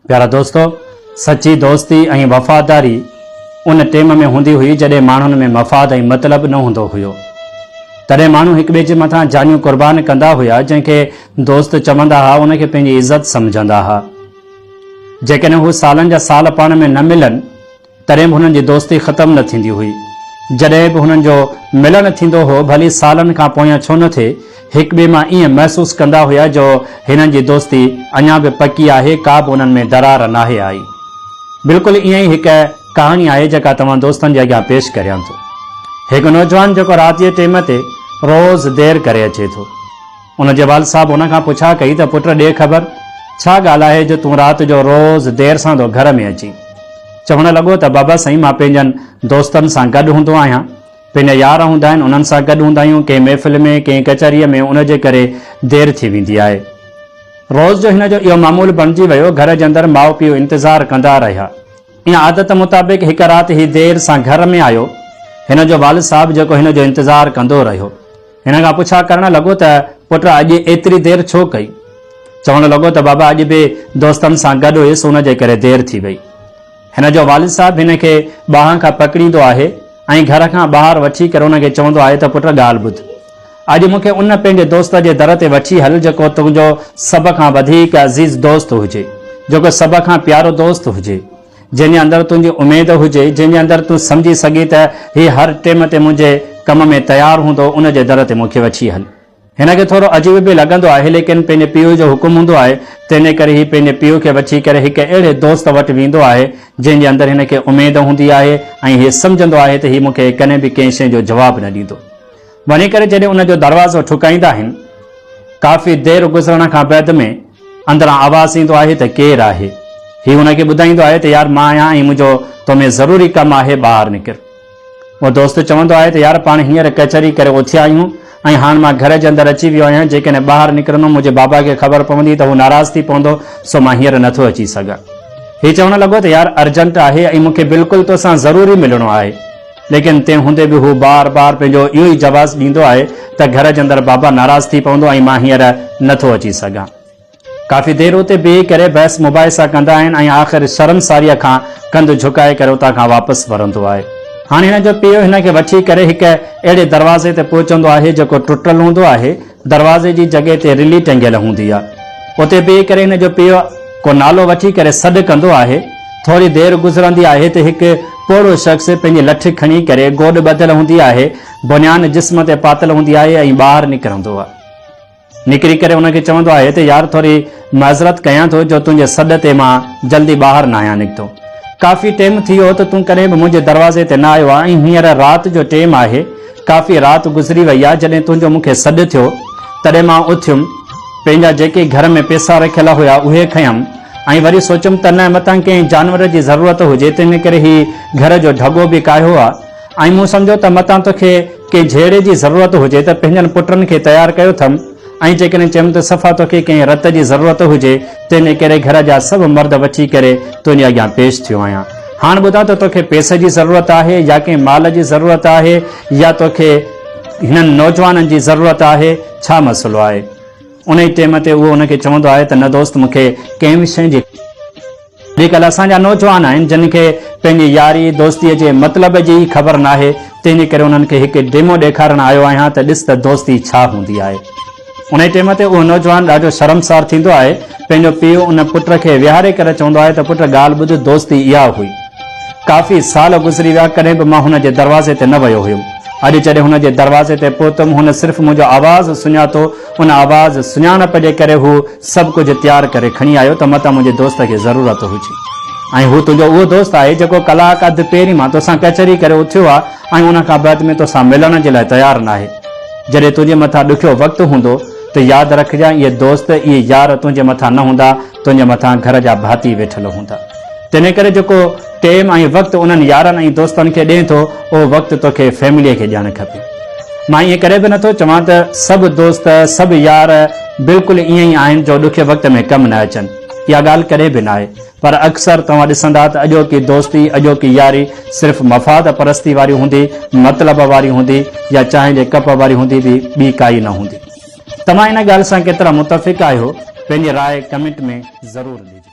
پيارا دوستو! سچي دوستي ۽ وفاداري ان ٽيم ۾ هوندي هئي جڏهن ماڻهن ۾ مفاد ۽ مطلب نه هوندو هيو. تڏهن ماڻهو هڪٻئي جي مٿان جانيون قربان ڪندا هيا، جنهن کي دوست چوندا ها ان کي پنهنجي عزت سمجهندا ها. جيڪڏهن هو سالن جا سال پاڻ ۾ نه ملن تڏهن به هنن جي دوستي ختم نه ٿيندي هئي. جڏهن به هنن جو ملڻ ٿيندو هو، ڀلي سالن کان پويان ڇو نه ٿئي، هڪٻئي مان ائين محسوس ڪندا هيا جو هنن جي دوستي اڃا به پڪي آهي، ڪا به انهن ۾ درار ناهي آئي. بلڪل ائين ئي هڪ ڪهاڻي آهي جيڪا توهان دوستن جي اڳيان پيش ڪريان ٿو. هڪ نوجوان جيڪو رات جي ٽيم تي روز دير ڪري اچي ٿو. ان جي والد صاحب هن کان پڇا ڪئي ته پٽ ڏي خبر، ڇا ڳالهه آهي جو تون رات جو روز دير سان ٿو گهر ۾ اچين؟ چوڻ لڳو ته بابا سائين مان پنهنجن دوستن سان گڏ هوندو آهيان. پنهنجا يار هوندا آهن انهن سان گڏ هوندا آهيون، ڪنهن محفل ۾ ڪنهن ڪچهريء ۾ ان جي ڪري دير ٿي ويندي آهي. روز جو هن جو اهو معمول بڻجي ويو، گهر جي اندر ماء پيء انتظار ڪندا رهيا. ان عادت مطابق هڪ رات هي دير سان گهر ۾ آيو. هن جو والد صاحب جيڪو هن جو انتظار ڪندو رهيو. هن کان پڇا ڪرڻ لڳو ته پٽ اڄ ايتري دير ڇو ڪئي؟ چوڻ لڳو ته بابا اڄ به دوستن سان گڏ هيس ان جي ڪري دير ٿي وئي. هن جو والد صاحب هن کي ٻانهن کان پڪڙيندو آهي ۽ گهر کان ٻاهر وٺي ڪري ان کي چوندو آهي ته پٽ ڳالهه ٻڌ. اڄ مون کي ان پنهنجي دوست جي در تي وٺي هل جيڪو تنهنجو سڀ کان وڌيڪ عزيز دوست هجي، جيڪو سڀ کان پيارو دوست هجي. جنهن جي اندر تنهنجي اميد هجي، جنهن جي اندر تون سمجهي سگهين ته هي هر ٽيم تي منهنجي ڪم ۾ تيار هوندو، ان جي در تي مون کي وٺي هل. هن کي ٿورو عجيب به لڳندو آهي، ليڪن پنهنجي پيء جو حڪم هوندو آهي، تنهن ڪري هي پنهنجي پيء کي وٺي ڪري هڪ اهڙي دوست وٽ ويندو آهي، جنهن جي اندر هن کي اميد هوندي آهي ۽ هي سمجهندو آهي ته هي مون کي ڪڏهن به ڪنهن شيء جو جواب نه ڏيندو. وڃي ڪري جڏهن ان جو دروازو ٺڪائيندا آهن، ڪافي دير گذرڻ کان بعد ۾ اندران آواز ايندو آهي ته ڪير آهي؟ هي ان کي ٻڌائيندو آهي ته يار مان آهيان ۽ منهنجو تو ۾ ضروري ڪم آهي ٻاهر نڪر. اهو دوست چوندو آهي ته يار پاڻ هينئر ڪچهري ڪري اٿيا آهيون ۽ هاڻ مان گهر جي اندر اچي ويو آهيان جيڪڏهن ٻاهر نڪرندم منهنجي بابا کي خبر پوندي ته هو ناراض ٿي پوندو سو مان هينئر نٿو اچي سگهان. هي چوڻ لڳو ته يار ارجنٽ آهي ۽ مون کي بلڪل توسان ضروري ملڻو آهي. ليڪن تنهن هوندي به هو بار بار پنهنجو اهو ئي جواز ڏيندو آهي ته گهر جي اندر بابا ناراض ٿي پوندو ۽ مان هينئر نه ٿو اچي سگهان. ڪافي دير اتي بيهي ڪري بحث مباحثا ڪندا آهن ۽ آخر شرمساريء کان ڪنڌ جهڪائي ڪري اتان کان واپس ورندو آهي. هاڻي هن جو پيء هن کي وٺي ڪري هڪ اهڙي دروازي تي پهچندو آهي جيڪو ٽٽل هوندو آهي. دروازي جي جڳهه تي رلي ٽنگيل هوندي آهي. اتي بيهي ڪري هن جو پيء ڪو نالو وٺي ڪري سڏ ڪندو آهي. ٿوري دير گذرندي آهي ته هڪ پوڙهو شخص پنهنجي لٺ کڻي ڪري گوڏ ٻڌل هوندي آهي، بنيان جسم تي پاتل هوندي آهي ۽ ٻاهر نڪرندو آهي. نڪري ڪري ان کي چوندو آهي ته يار ٿوري معذرت ڪيان ٿو جو تنهنجي سڏ تي مان جلدي ٻاهر ناهيان نڪتو. ڪافي ٽيم ٿي ويو ته تون ڪڏهن به منهنجي دروازي تي نه آيو آهين ۽ هينئر رات جو ٽيم آهي، ڪافي رات گذري وئي آهي، جڏهن تنهنجو مون کي سڏ ٿيو تڏهن مان اٿيم، پنهنجا جيڪي گهر ۾ پيسا رکيل هيا اهي کنيم ۽ وري سوچيم ته نه متان ڪنهن جانور جي ضرورت هجي تنهن ڪري هي گهر جو ڍڳو به ڪاهيو آ ۽ مون سمجهيو ته متان توکي ڪنهن جهيڙي جي ضرورت هجي ته پنهنجن پٽن کي تيار ڪيو ٿم ۽ جيڪڏهن چيم ته صفا توکي ڪنهن رت جي ضرورت هجي، تنهن ڪري گهر جا سڀ مرد وٺي ڪري تنهنجي اڳيان پيش ٿيو آهيان. هاڻ ٻڌاء ته توکي پئسي جي ضرورت آهي يا ڪنهن مال جي ضرورت آهي يا توکي هنن نوجوانن جي ضرورت آهي، ڇا مسئلو آهي؟ انهي ٽيم تي اهو ان کي چوندو آهي ته نه دوست مون کي ڪنهن به شيء جي. اڄڪلهه اسان جا نوجوان آهن جن کي پنهنجي ياري دوستيء جي مطلب جي ئي خبر ناهي، تنهن جي ڪري انهن کي هڪ ڊيمو ڏيکارڻ آيو آهيان ته ڏس ته دوستي ڇا هوندي آهي. انهي ٽيم تي اهو نوجوان ڏاڍو شرمسار ٿيندو آهي، پنهنجو پيء ان پٽ کي ويهاري ڪري چوندو آهي ته پٽ ڳالهه ٻڌ دوستي اها هئي. ڪافي سال گذري ويا ڪڏهن به مان هن جي دروازي تي نه ويو هيم. اڄ جڏهن هن جي دروازي تي پهتم هن صرف منهنجو آواز سڃاتو، ان آواز سڃاڻپ جي ڪري هو سڀ ڪجهه تيار ڪري کڻي آيو ته متان منهنجي دوست کي ضرورت هجي. ۽ هو تنهنجو اهو دوست آهي جيڪو ڪلاڪ اڌ پهرين مان توسان ڪچهري ڪري اٿيو آ ۽ ان کان بعد ۾ توسان ملڻ جي لاء تيار ناهي. جڏهن تنهنجي مٿان ڏکيو وقت هوندو ته ياد رکجان اهي دوست، اهي يار تنهنجي مٿان نه هوندا، تنهنجي مٿان گهر جا ڀاتي ويٺل هوندا. تنهن ڪري جيڪو ٽيم ۽ وقت انهن يارن ۽ دوستن کي ڏين ٿو اهو وقت توکي فيمليء کي ڏيڻ کپي. مان ائين ڪڏهن به نٿو چوان ته سڀ دوست، سڀ يار بلڪل ائين ئي آهن جو ڏکي وقت ۾ ڪم نه اچن. اها ڳالهه ڪڏهن به ناهي. پر اڪثر توهان ڏسندا ته اڄوڪي دوستي، اڄوڪي ياري صرف مفاد پرستي واري هوندي، مطلب واري هوندي يا چانهه جي ڪپ واري هوندي به ٻي ڪائي نه هوندي. توهان ان ڳالهه سان ڪيترا متفق آهيو؟ پنهنجي راء ڪمينٽ ۾ ضرور ڏجو.